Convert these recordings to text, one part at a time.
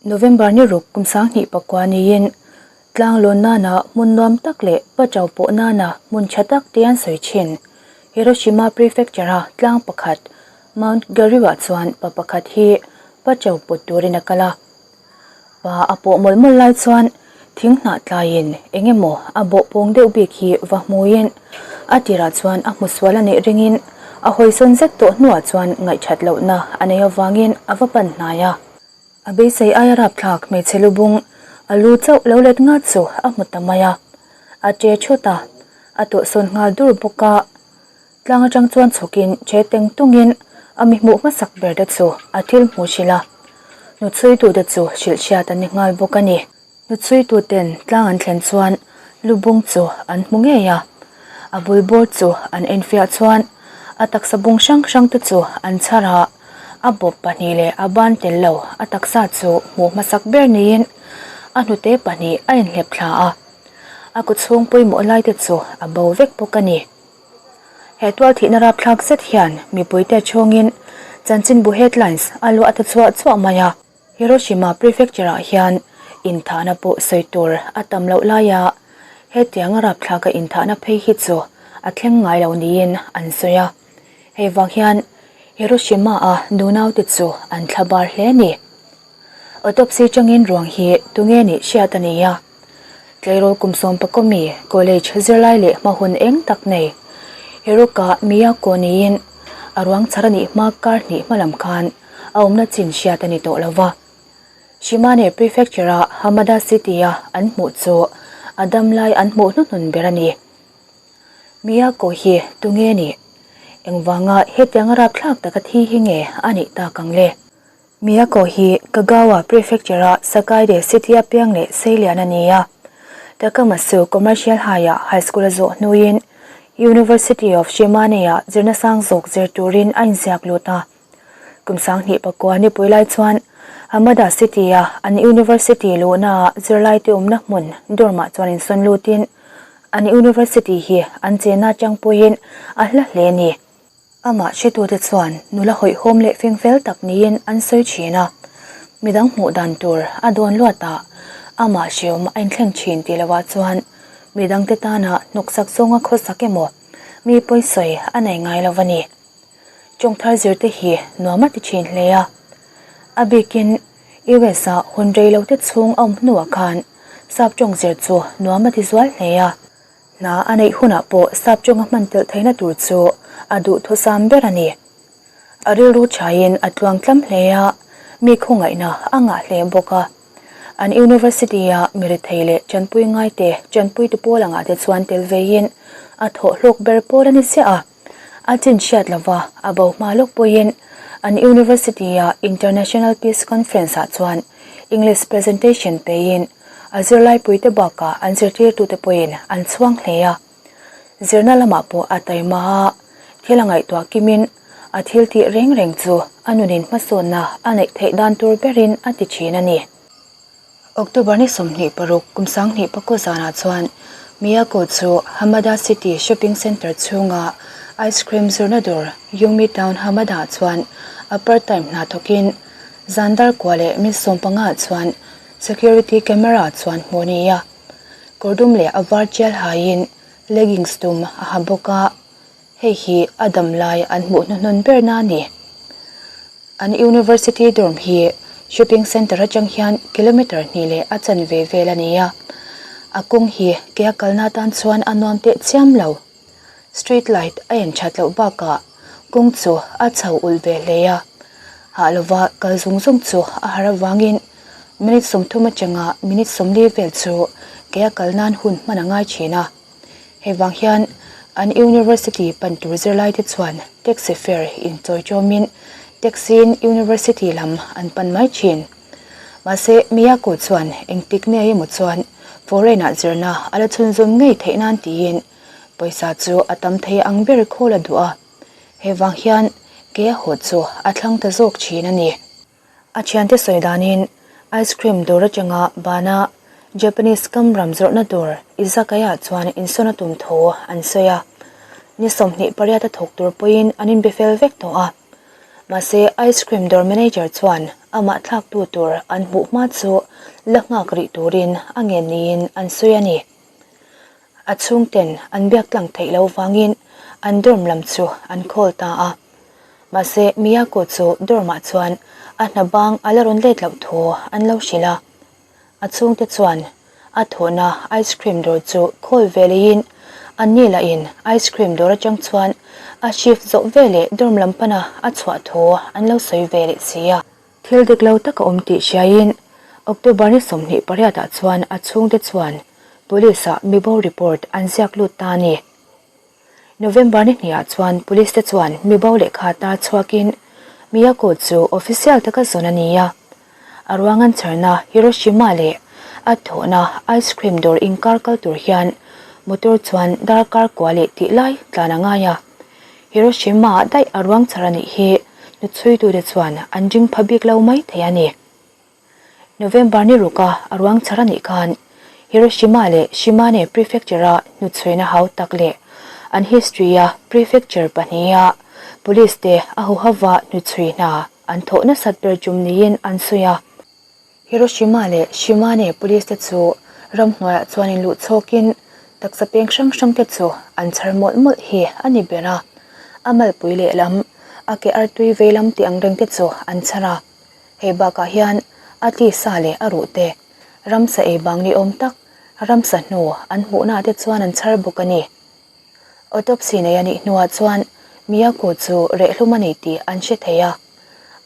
November ni ruk kum 2009 niin Tlanglawn nana hmun nuam tak leh Pachau pawh nana hmun tha tak te an sawi thin. Hiroshima Prefecture-a tlang pakhat Mount Garyu-ah chuan pa pakhat hi Pachau pawt turin a kal a. Pa a pawh mawlh mawlh lai chuan thing hnah tlaiin eng emaw a bawh pawng deuh bik hi va hmuin a tirah chuan a hmu sual a nih ringin a hawisawn zet tawh hnuah chuan ngaihthat lohna a nei avangin a va pan hnai a. A beisei aia rapthlak hmeichhe lubung a lu chauh lo let ngat chu a hmu ta mai a, a che thut a, a tawhsawn nghal dur bawk a. Tlang atang chuan chhawkin che teng tungin a mi hmuh hmasak ber te chu a thil hmuh hrilh a, hnuchhuitute chu hrilh hriat an ni nghal bawk a ni. Hnuchhuituten tlang an thlen chuan lubung chu an hmu ngei a, a bul bawr chu an enfiah chuan a taksa bung hrang hrang te chu an chhar a, a bawp pahnih leh a ban tel lo a taksa chu hmuh hmasak ber niin a hnute pahnih a inhlep thla a, a kut chhung pawimawh lai te chu a bo vek bawk a ni. He tualthihna rapthlak zet hian mipuite chhungin chanchinbu headlines a luah ta chuah chuah mai a. Hiroshima Prefecture-ah hian inthahna pawh sawi tur a tam loh laia hetianga rapthlaka inthahna phei hi chu a thleng ngai lo niin an sawi a. Hei vang hian Hiroshima-a nunaute chu an thlabar hle a ni. Autopsy changin ruang hi tunge nih hriat a ni a. Tleirawl kum 11 mi college zirlai leh hma hun eng tak nei Hiroka Miyako niin a ruang chhar a nih hma kar hnih hma lam khan a awmna chin hriat a ni tawh lo va. Shimane Prefecture-a Hamada City-a an hmuh chu a dam lai an hmuh hnuhnun ber a ni. Miyako hi tunge nih? Engvanga hetianga rapthlak taka thi hi nge a nih tak ang le? Miyako hi Kagawa Prefecture-a Sakaide City-a piang leh seilian a ni a. Takamatsu Commercial High-ah high school a zawh hnuin University of Shimane-ah zirna sang zawk zir turin a inziak lut a. Kum 2009 nipui lai chuan Hamada City-a an university luhnaah zirlaite awmna hmun dorm-ah chuan insawn lutin an university hi an chenna atang pawhin a hla hle a ni. Amah hretute chuan nula hawihhawm leh fingfel tak niin an sawi thin a, midang hmuh dan tur a dawn luat a, amah hreawm a inthleng thin tih lohah chuan midangte tana hnawksak zawnga khawsak emaw mi pawisawi a nei ngai lo a ni. Chawngthar zirte hi nuam a ti thin hle a, a bikin US-a hun reilote chhung a awm hnuah khan sap tawng zir chu nuam a ti zual hle a. Hna a neih hunah pawh sap chawnga hman telh theihna tur chu a duhthusam ber a ni. A rilru thain a tluang tlam hle a, mi khawngaihna a ngah hle bawk a. An university-a mi rethei leh chanpui ngaite chanpuitu pawl angah te chuan tel veiin a thawh hlawk ber pawl a ni chiah a. A chin hriat lova a bo hma lawk pawhin an university-a International Peace Conference-ah chuan English presentation peiin A zirlaipuite bakah an zirtirtute pawhin an chhuang hle a. Zirna lamah pawh a taima a, thil a ngaihtuah kimin a thil tih reng reng chu a nunin hmasawnna a neih theih dan tur berin a ti thin a ni. October ni 26 kum 2009 zanah chuan Miyako chu Hamada City Shopping Center chhunga ice cream zirna dawr Yumi Town Hamada-ah chuan a part time hna thawkin zan dar kua leh min 15 ah chuan Security camera chuan hmuh a ni a, kawr dum leh a var tial haiin leggings dum a ha bawk a, hei hi a dam lai an hmuh hnuhnun ber na a ni. An university dorm hi shopping centre atang hian kilometre hnih leh a chanve vel a ni a, a kawng hi ke a kalna atan chuan a nuam teh chiam lo. Street light a en that loh bakah kawng chu a chho ulh ve hle a, hah lova kal zung zung chu a har avangin minute 30 atanga minute 40 vel chu ke a kal nan hun hman a ngai thin a. Hei vang hian an university pan tur zirlai te chuan taxi fare inchawi tawmin taxi in university lam an pan mai thin. Mahse Miyako chuan engtik nge emaw chuan foreign ah zirna a la chhunzawm ngei theih nan tiin pawisa chu a tam thei ang ber khawl a duh a, hei vang hian ke a haw chu a thlang ta zawk thin a ni. A thiante sawi danin ice cream dawr atanga bana Japanese kam ram zawrhna dawr izakaya chuan insawn a tum tho an sawi a, ni 28 a thawk tur pawhin an inbe fel vek tawh a. Mahse ice cream dawr manager chuan Amah thlaktu tur an hmuh hma chu la nghak rih turin a ngen niin an sawi a ni. A chhungten an biak tlang theih loh vangin an dorm lam chu an call ta a. Mahse Miyako chu dorm ah chuan a hna bang a la rawn let loh thu an lo hrilh a. A chhungte chuan a thawhna ice cream dawr chu call ve leiin anni lahin ice cream dawr atang chuan a shift zawh veleh dorm lam pana a chhuah thu an lo sawi ve leh si a. Thil dik lo tak a awm tih hriaiin October ni 28 ah chuan a chhungte chuan Police ah mibo report an ziak lut ta a ni. November ni hniah chuan Police te chuan mibo lehkha tar chhuakin Miyako chu official taka zawn a ni a. A ruang an chharna Hiroshima leh a thawhna ice cream dawr inkar kal tur hian motor chuan darkar kua leh tih lai tlan a ngai a. Hiroshima ah daih a ruang chhar a nih hi hnuchhuitute chuan an ring pha bik lo mai thei a ni. November ni ruka a ruang chhar a nih khan Hiroshima leh Shimane Prefecture-a hnuchhuina hau tak leh an history-a prefecture pahniha police te a huhava hnuchhui hna an thawh nasat ber tum niin an sawi a. Hiroshima leh Shimane police te chu ramhnuaiah chuan inluh chhawkin taksa peng hrang hrang te chu an chhar mawlh mawlh hi a ni ber a, a malpui lehlam, a ke artui veilam tih ang reng te chu an chhar a. Hei bakah hian a tisa leh a ruh te, ramsa ei bang ni awm tak, ramsa hnu an hmuhnaah te chuan an chhar bawk a ni. Autopsy nei a nih hnuah chuan Miyako chu rehhlum a ni tih an hre thei a,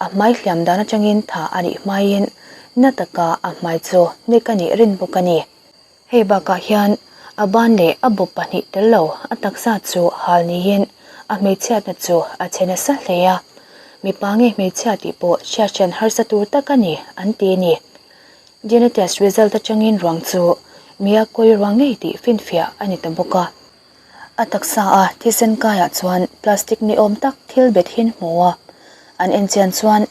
a hmai hliam dan atangin tha a nih hmaiin na taka a hmai chu nek a nih rin bawk a ni. Hei bakah hian a ban leh a bawp pahnih tel lo a taksa chu hal niin a hmeichhiatna chu a che nasa hle a, mipa nge hmeichhia tih pawh hriathrian harsa tur tak a ni an ti a ni. Dna test result atangin ruang chu Mia kawi ruang ngei tih finfiah a ni ta bawk a. A taksa a thisen kaiah chuan plastic ni awm tak thil bet hin hmu a, an enchian chuan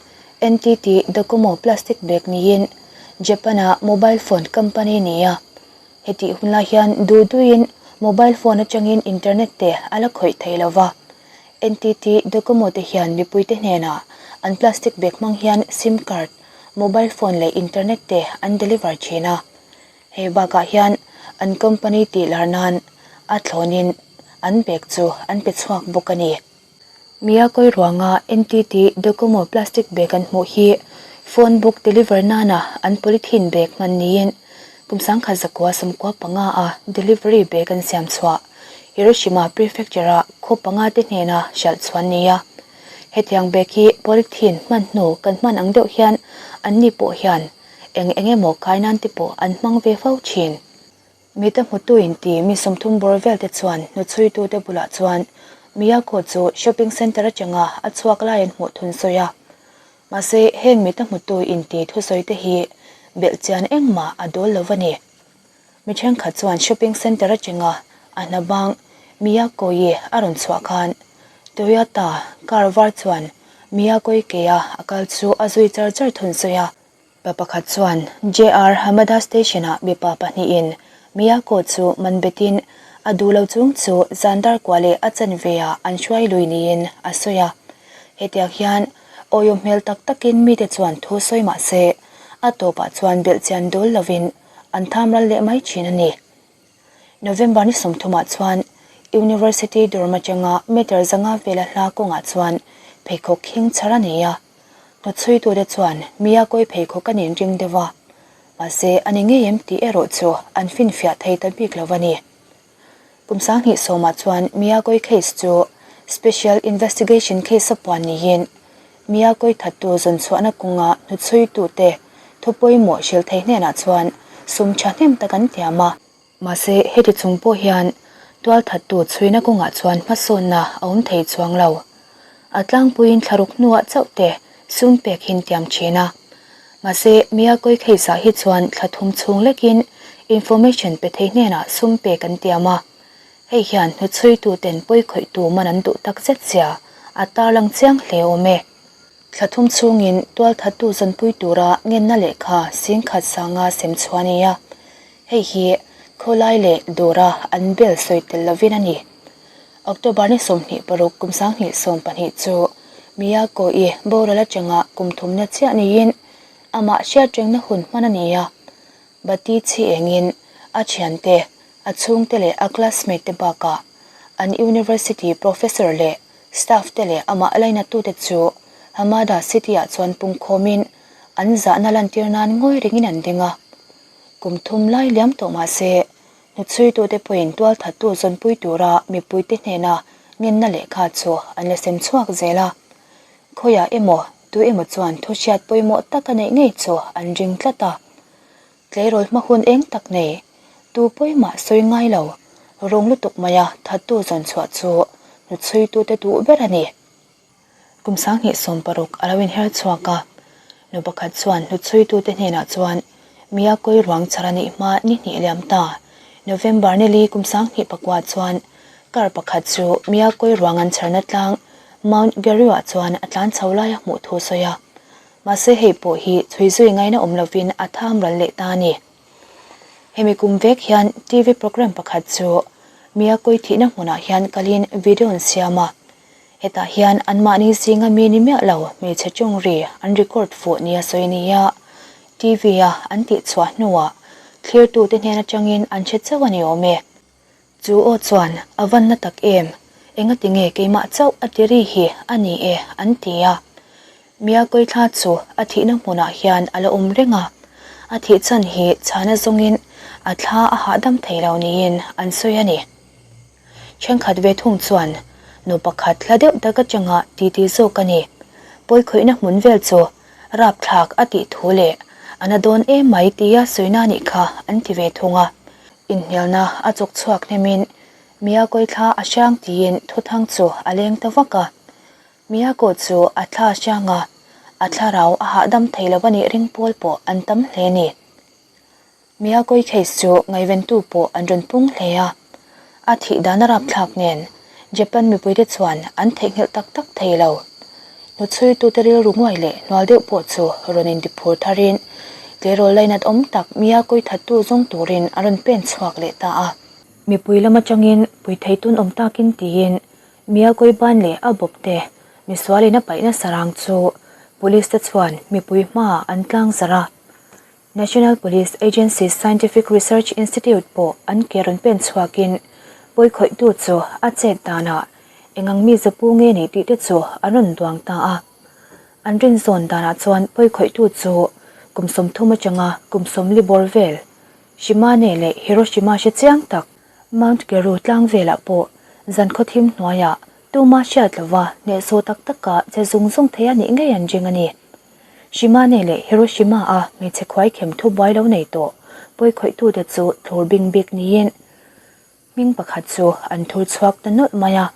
NTT Docomo plastic bag niin Japan-a mobile phone company ni a. Hetih hunlai hian duh duhin mobile phone atangin internet te a la khawih thei lo va. NTT Docomo te hian mipuite hnenah an plastic bag hmang hian sim card, mobile phone leh internet te an deliver thin a. Hei bakah hian an company tih lar nan a thlawnin an bag chu an pe chhuak bawk a ni. Miyakoi ruanga NTT Docomo plastic bag an hmuh hi phone book deliver nana an polythene bag hman niin kum 1995 a delivery bag an siam chhuah Hiroshima Prefecture-a khaw panga te hnena hralh chhuan ni a. Hetiang bag hi polythene hman hnu kan hman ang deuh hian anni pawh hian Eng eng emaw kai nan te pawh an hmang ve fo thin. Mita hmutu inti mi 30 bawr vel te chuan hnuchhuitu te bulah chuan Miyako chu shopping centre atanga a chhuak lai an hmuh thun sawi a. Mahse heng mita hmutu inti thusawi te hi belh chian engmah a dawl lo a ni. Mi thenkhat chuan shopping centre atanga a hna bang Miyako-i a rawn chhuah khan Toyota car var chuan Miyako-i keia a kal chu a zui char char thun sawi a. Pa pakhat chuan JR Hamada Station-ah mipa pahnihin Miyako chu man betin a duh lo chung chu zan dar kua leh a chanve ah an hruai lui niin a sawi a. Hetiang hian awihawm hmel tak takin mite chuan thu sawi mah se a tawpah chuan belhchian dawl lovin an tham ral leh mai thin a ni. November ni 30 ah chuan University dorm atanga meter 500 vela hla kawngah chuan pheikhawk khing chhar a nei a. Hnuchhuitute chuan Miyakoi pheikhawk an inring deuh a, mahse a ni ngei em tih erawh chu an finfiah thei ta bik lo a ni. Kum 2010 ah chuan Miyakoi case chu Special Investigation case a puan niin Miyakoi thattu zawnchhuahna kawnga hnuchhuitute thu pawimawh hrilh thei hnenah chuan sum thahnem tak an tiam a. Mahse, heti chung pawh hian tualthattu chhuina kawngah chuan hmasawnna a awm thei chuang lo. A tlangpuiin thlaruk hnuah chauh te sum pek hin tiam thin a. Mahse, Miyakoi case ah hi chuan thla thum chhung lekin information pe thei hnenah sum pek an tiam a. Hei hian hnuchhuituten pawikhawihtu man an duh tak zet zia a tarlang chiang hle awm e. Thla thum chhungin tualthattu zawnpui tura ngenna lehkha 10,000 sanga sem chhuah a ni a. Hei hi khawlai leh dawra an bel sawi tel lovin a ni. October ni 26 kum 2012 chu Miyako-i boral atanga kum thumna chiah niin. Amah hriatrengna hun hman a ni a, Bati chhi engin a thiante, a chhungte leh a classmate te bakah an university professor leh staff te leh amah lainatute chu Hamada city ah chuan pungkhawmin an zahna lantir nan ngawi ringin an ding a. Kum thum lai liam tawh mah se, hnuchhuitute pawhin tualthattu zawnpui tura mipuite hnena ngenna lehkha chu an la sem chhuak zel a. Khawiah emaw, tu emaw chuan thu hriat pawimawh tak a neih ngei chu an ring tlat a. Tleirawl hma hun eng tak nei, tu pawimah sawi ngai lo, rung lutuk maia thattu zawn chhuah chu hnuchhuitute duh ber a ni. Kum 2016 a lo inher chhuak a, nu pakhat chuan hnuchhuitute hnenah chuan Miyakoi ruang chhar a nih hma ni hnih liam ta. November nili kum 2009 chuan kar pakhat chu Miyakoi ruang an chharna tlang Mount Garyu-ah chuan a tlan chho lai a hmuh thu a sawi a. Mahse hei pawh hi chhui zui ngaina awm lovin a tham ral leh ta a ni. Hemi kum vek hian TV program pakhat chu Miyakoi thihna hmunah hian kalin video an siam a. Hetah hian anmahni zinga mi ni miah lo hmeichhe tawng ri an record fuh nia sawi nia TV-a an tihchhuah hnuah thlirtute hnen atangin an hre chauh a ni awm e. Chu aw chuan a van na tak em, engati nge keimah chauh a ti ri hi a ni e an ti a. Mia Kawithla chu a thihna hmunah hian a la awm reng a, a thih chhan hi chhana zawngin a thla a hahdam thei lo niin an sawi a ni. Thenkhat ve thung chuan nu pakhat hla deuh tak atanga titi zawk a ni. Pawikhawihna hmun vel chu rapthlak a tih thu leh a na dawn em mai tia sawina nih kha an ti ve thung a. Inhnialna a chawk chhuak hnemin Miyako thla a hrang tiin thuthang chu a leng ta vak a. Miyako chu a thla a hrang a, a thlarau a hahdam thei lo a nih ring pawl pawh an tam hle ni. Miyakoi case chu ngaihventu pawh an rawn pung hle a, a thih dan a rapthlak nen Japan mipuite chuan an theihnghilh tak tak thei lo. Hnuchhuitute rilru nguai leh hnual deuh pawh chu rawn intiphur tharin tleirawl lainat awm tak Miyakoi thattu zawng turin a rawn pen chhuak leh ta a. Mipui lam atangin pui thei tun awm takin tiin Miyakoi ban leh a bawp te misualin a paihna sarang chu police te chuan mipui hmaah an tlangzarh a. National Police Agency Scientific Research Institute pawh an ke rawn pen chhuakin pawikhawihtu chu a chet danah engang mi zapu nge ni tih te chu an rawn duang ta a. An rinzawn danah chuan pawikhawihtu chu kum 30 atanga kum 40 bawr vel Shimane leh Hiroshima hre chiang tak Mount Geru tlang velah pawh zan khawthim hnuaiah tuma hriat lova hnehsawh tak taka che zung zung thei a nih ngei an ring a ni. Shimane leh Hiroshima-a hmeichhe khuaikhem thubuai lo nei tawh pawikhawih-tute chu thlur bing bik niin hming pakhat chu an thur chhuak ta nawlh mai a.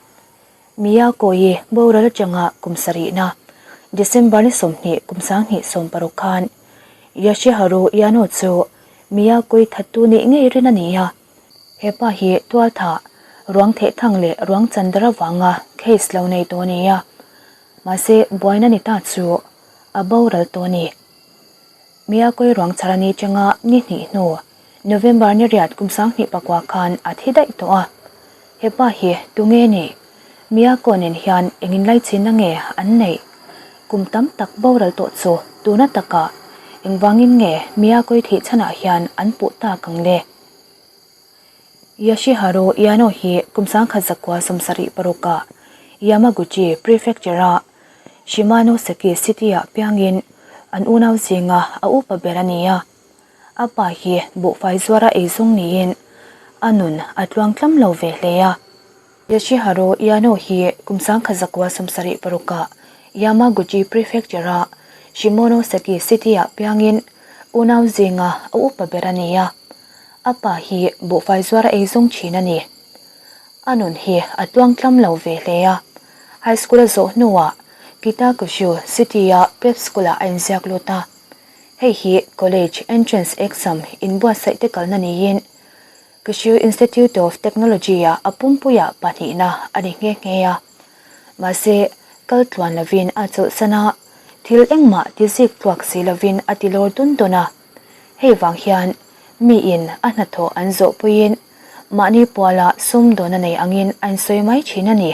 Miyako-i boral atanga kum sarihna, December ni 20 kum 2016 khan Yoshiharu Yano chu Miyako-i thattu nih ngei rin a ni a. He pa hi tualthah, ruang thehthang leh ruang chandar avanga case lo nei tawh a ni a. Mahse, buaina ni ta chu a boral tawh a ni. Miyakoi ruang chhar a ni changa ni hnih hnu, November ni riat kum 2009 khan a thi daih tawh a. He pa hi tunge ni? Miyako nen hian engin laichinna nge an neih? Kum tam tak boral tawh chu tuna takah engvangin nge Miyakoi thih chhanah hian an puh tak ang le? Yoshiharu Yano hi kum 1976 ah Yamaguchi Prefecture a Shimonoseki City ah piangin an unau zinga a upa ber a ni a. A pa hi buhfai zuara eizawng niin a nun a tluang tlam lo ve hle a. Yoshiharu Yano hi kum 1976 ah Yamaguchi Prefecture a Shimonoseki City ah piangin unau zinga a upa ber a ni a. A pa hi buhfai zuara ei zawng thin a ni. A nun hi a tluang tlam lo ve hle a. High school a zawh hnuah Kitakyushu City-a prep school-ah a inziak lut a. Hei hi college entrance exam inbuatsaih te kalna niin Kyushu Institute of Technology-ah a pumpuiah pahnihna a ni nghe nghe a. Mahse, kal tluan lovin a chawlhsan a, thil engmah ti zik tluak si lovin a ti lawr dun dun a. Hei vang hian miin a hnathawh an zawh puiin mahni puala sum dawn a nei angin an sawi mai thin a ni.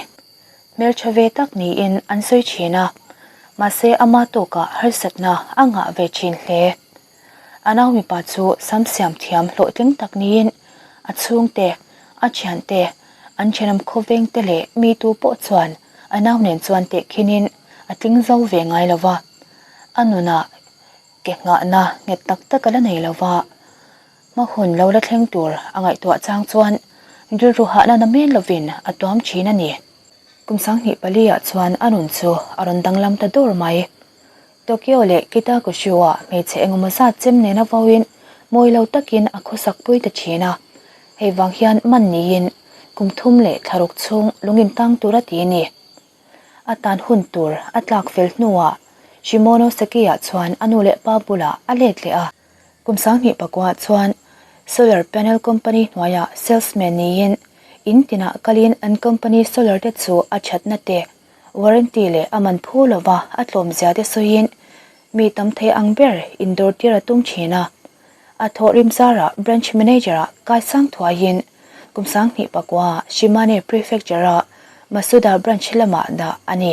Hmeltha ve tak niin an sawi thin a. Mahse ama tawkah harsatna a ngah ve thin hle. A nau mipa chu sam siam thiam hlawhtling tak niin a chhungte, a thiante, an thenawm khawvengte leh mi tu pawh chuan a nau nen chuan tehkhinin a tling zo ve ngai lo va. A nunah ke nghahna nghet tak tak a la nei lo va. Hma hun lo la thleng tur a ngaihtuah chang chuan rilru hahna na men lovin a tuam thin a ni. Kum 2004 ah chuan a nun chu a rawn danglam ta dawr mai. Tokyo leh Kitakyushu-ah hmeichhe engemaw zat chem nena vauin mawi lo takin a khawsak pui ta thin a. Hei vang hian man niin kum thum leh thlaruk chhung lung intang tur a ti a ni. A tan hun tur a tlak fel hnuah Shimonoseki-ah chuan a nu leh pa bulah a let leh a. Kum 2009 chuan solar panel company hnuaiah salesman niin in tinah kalin an company solar te chu a thatna te, warranty leh a man phu lova a tlawmzia te sawiin mi tam thei ang ber indawr tir a tum thin a. A thawhrim zarah branch manager-ah kaisang thuaiin kum 2009 Shimane Prefecture-a Masuda branch lamah dah a ni.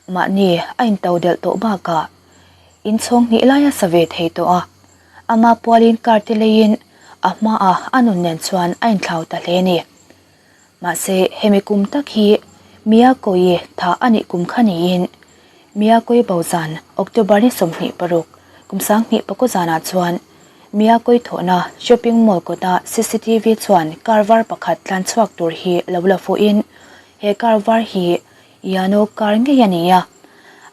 Mahni a into delh tawh bakah inchhawng hnih lai a sa ve thei tawh a, ama pualin car te leiin a hmaah a nun nen chuan a inthlau ta hle a ni. Mahse, hemi kum tak hi Miyako-i thah a nih kum kha niin Miyako-i bo zan October ni 26, kum 2009 zanah chuan Miyako-i thawhna shopping mall kawta cctv chuan car var pakhat tlan chhuak tur hi lo la fuhin he car var hi Yano kar ngei a ni a,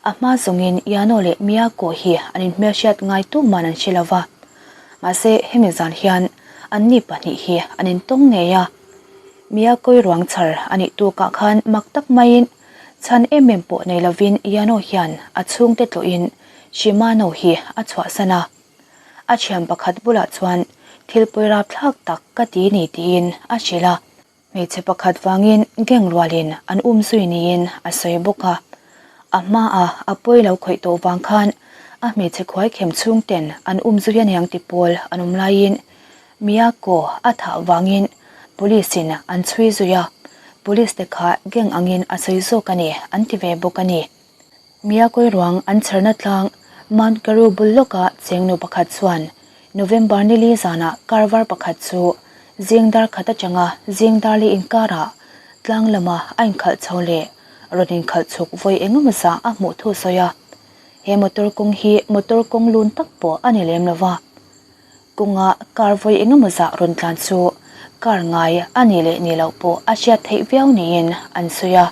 a hma zawngin Yano leh Miyako hi an inhmelhriat ngai tuman an hre lo va. Mahse, hemi zan hian anni pahnih hi an intawng ngei a. Miyako-i ruang chhar a nih tukah khan mak tak maiin chhan em em pawh nei lovin Yano hian a chhungte tlawhin Shimano hi a chhuahsan a. A thian pakhat bulah chuan thil pawi rapthlak tak ka ti ni tiin a hrilh a. Hmeichhe pakhat vangin gang rualin an um zui niin a sawi bawk a. A hmaah a pawi lo khawih tawh vang khan a hmeichhe khuaikhem chhungten an um zui aniang ti pawl an awm laiin Miyako a thah vangin police in an chhui zui a, police te kha gang angin a sawi zawk a ni an ti ve bawk a ni. Miyakoi ruang an chherna tlang Mount Karu bul lawka cheng nu pakhat chuan November ni li zanah car var pakhat chu zing dar khat atanga zing dar li inkarah tlang lama a inkhalh chho leh rawn inkhalh chhuk vawi engemaw zah a hmuh thu sawi a. He motor kawng hi motor kawng lun tak pawh a ni lem lova. Kawnga car vawi engemaw zah rawn tlan chu car ngai a nih leh nih loh pawh a hriat theih viau niin an sawi a.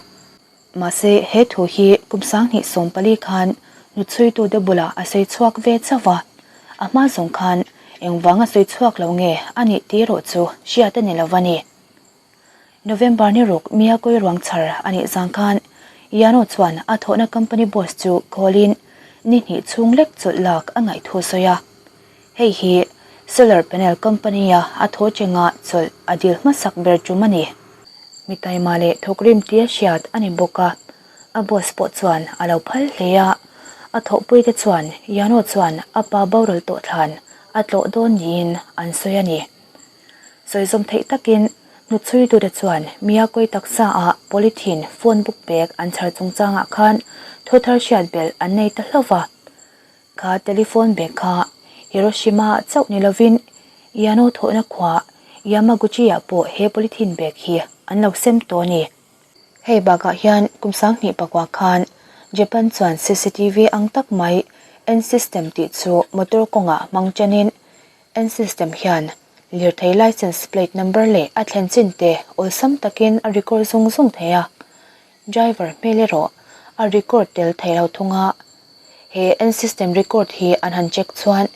Mahse, he thu hi kum 2014 khan hnuchhuitute bulah a sawi chhuak ve chauh a, a hma zawng khan engvang a sawi chhuak lo nge a nih tih erawh chu hriat a ni lo a ni. November ni ruk Miyakoi ruang chhar a nih zang khan Yano chuan a thawhna company boss chu call in ni hnih chhung lek chawlh lak a ngaih thu a sawi a. Hei hi solar panel company-a a thaw chenga chawlh a dil hmasak ber tum a ni. Mi taima leh thawkrim tia hriat a ni bawk a, a boss pawh chuan a lo phal hle a. A thawhpuite chuan Yano chuan a pa boral tawh thlan a tlawh dawn niin an sawi a ni. Sawi zawm theih takin hnuchhuitute chuan Miyakoi taksa-ah polythene phone book bag an chhar chungchangah khan thu thar hriat belh an nei ta hlauh va. Kha telephone bag kha Hiroshima-ah chauh ni lovin Yano thawhna khua Yamaguchi-ah pawh he polythene bag hi an lo sem tawh a ni. Hei bakah hian kum 2009 khan Japan chuan cctv ang tak mai N-system tih chu motor kawngah hmang tanin N-system hian lirthei license plate number leh a thlen chin te awlsam takin a record zung zung thei a. Driver hmel erawh a record tel thei lo thung a, he N-system record hi an han check chuan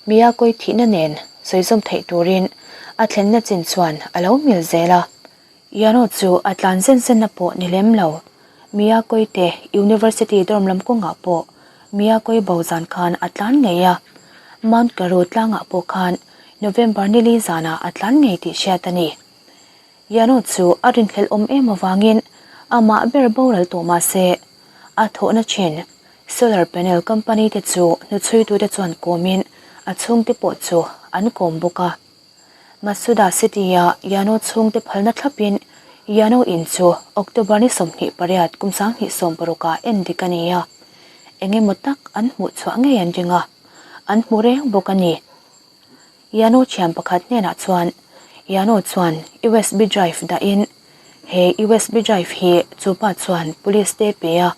Miyakoi thihna nen sawizawm theih turin a thlenna chin chuan a lo mil zel a. Yano chu a tlan zen zenna pawh ni lem lo. Miyakoi te University dorm lam kawngah pawh Miyakoi bo zan khan a tlan ngei a, Mount Karu tlangah pawh khan November ni li zanah a tlan ngei tih hriat a ni. Yano chu a rinhlelh awm em avangin amah ber boral tawh mah se, a thawhna thin solar panel company te chu hnuchhuitute chuan kawmin a chhungte pawh chu an kawm bawk a. Masuda City-a Yano chhungte phalna thlapin Yano in chu October ni 28 kum 2016 ah en dik a ni a. Eng emaw tak an hmuh chhuah ngei an ring a, an hmu reng bawk a ni. Yano thian pakhat hnenah chuan Yano chuan USB drive dahin he USB drive hi chupa chuan police te pe a,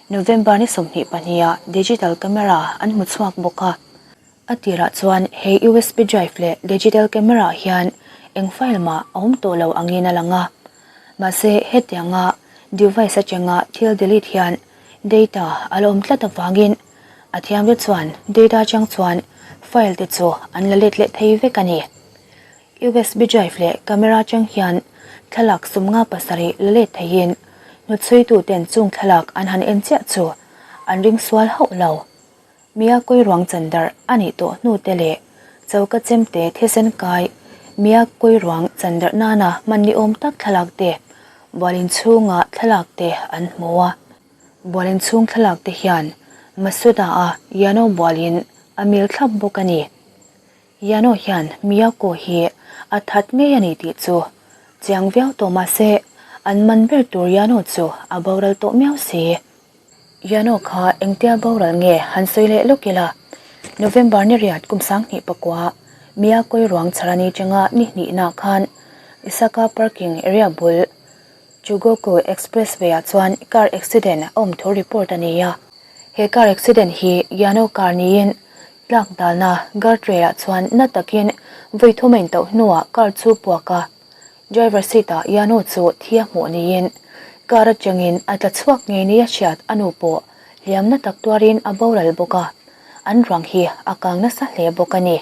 November ni 22 ah digital camera an hmu chhuak bawk a. A tirah chuan he USB drive leh digital camera ah hian eng file mah a awm tawh lo angin a lang a. Mahse hetianga device atanga thil delete hian data a la awm tlat avangin a thiamte chuan data atang chuan file te chu an la let leh thei vek a ni. USB drive leh camera atang hian thlalak 57 la let theiin hnutchhuituten chung thlalak an han en chiah chu an ring sual hauh lo. Mia kawi ruang chan darh a nih tawh hnu te leh choka chemte thisen kai Mia kawi ruang chan darh nana hman ni awm tak thlalak te bualin chhunga thlalak te an hmu a. Bualin chhung thlalak te hian Masuda a Yano bualin a mil thlap bawk a ni. Yano hian Miyako hi a that ngei a ni tih chu chiang viau tawh mah se an man ber tur Yano chu a boral tawh miau si. Yano kha engtia boral nge han sawi leh lawk ila? November ni riat kum 2009 Miyakoi ruang chharani changa ni hnihna khan Isaka parking area bul Chugoku Expressway ah chuan car accident a awm thu report a ni a. He car accident hi Yano car niin tlak dalna guardrail ah chuan na takin vawi thum a intauh hnuah car chu puak a. Driver seat ah Yano chu thi a hmuh niin car atangin a tla chhuak ngei ni a hriat a nu pawh hliam na tak tuarin a boral bawk a, an ruang hi a kang nasa hle bawk a ni.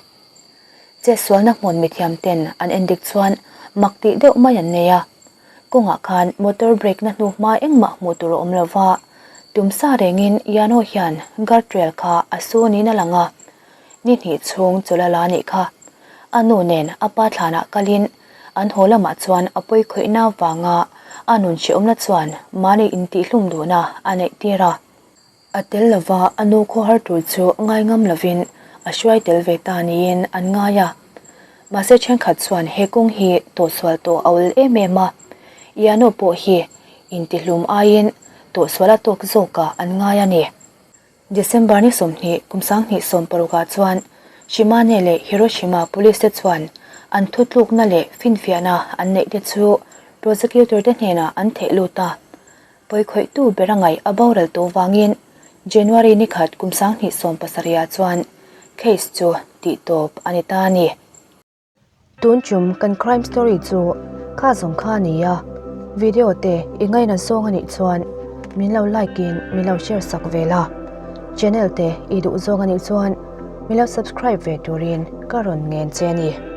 Chetsualna hmun mithiam ten an endik chuan mak tih deuh mai an nei a, kawngah khan motor brake na hnu hma engmah hmuh tur a awm lo va, tumsa rengin Yano hian guard rail kha a su niin a lang a, Ni hnih chhung chawlh a la nih kha. A nu nen a pa thlanah kalin an haw lamah chuan a pawi khawihna vanga a nun hrehawmna chuan mahni intihhlum duhna a neih tir a. A tel lova a nu khawhar tur chu ngai ngam lovin a hruai tel ve ta niin an ngai a. Mahse thenkhat chuan he kawng hi tawhsual tawh a awl em em a, Iano pawh hi intihlum aiin tawhsual a tawk zawkah an ngai a ni. December ni 20 kum 2016 ah chuan Shimane leh Hiroshima police te chuan an thutlukna leh finfiahna an neih te chu prosecutor te hnenah an theh lut a. Pawikhawihtu ber a ngaih a boral tawh vangin January ni khat kum 2017 ah chuan case chu tihtawp a ni ta a ni. Tun tum kan crime story chu kha zawng kha a ni a, video te i ngaina zawng a nih chuan min lo like in min lo share sak ve la, channel te i duh zawng a nih chuan min lo subscribe ve turin ka rawn ngen che a ni.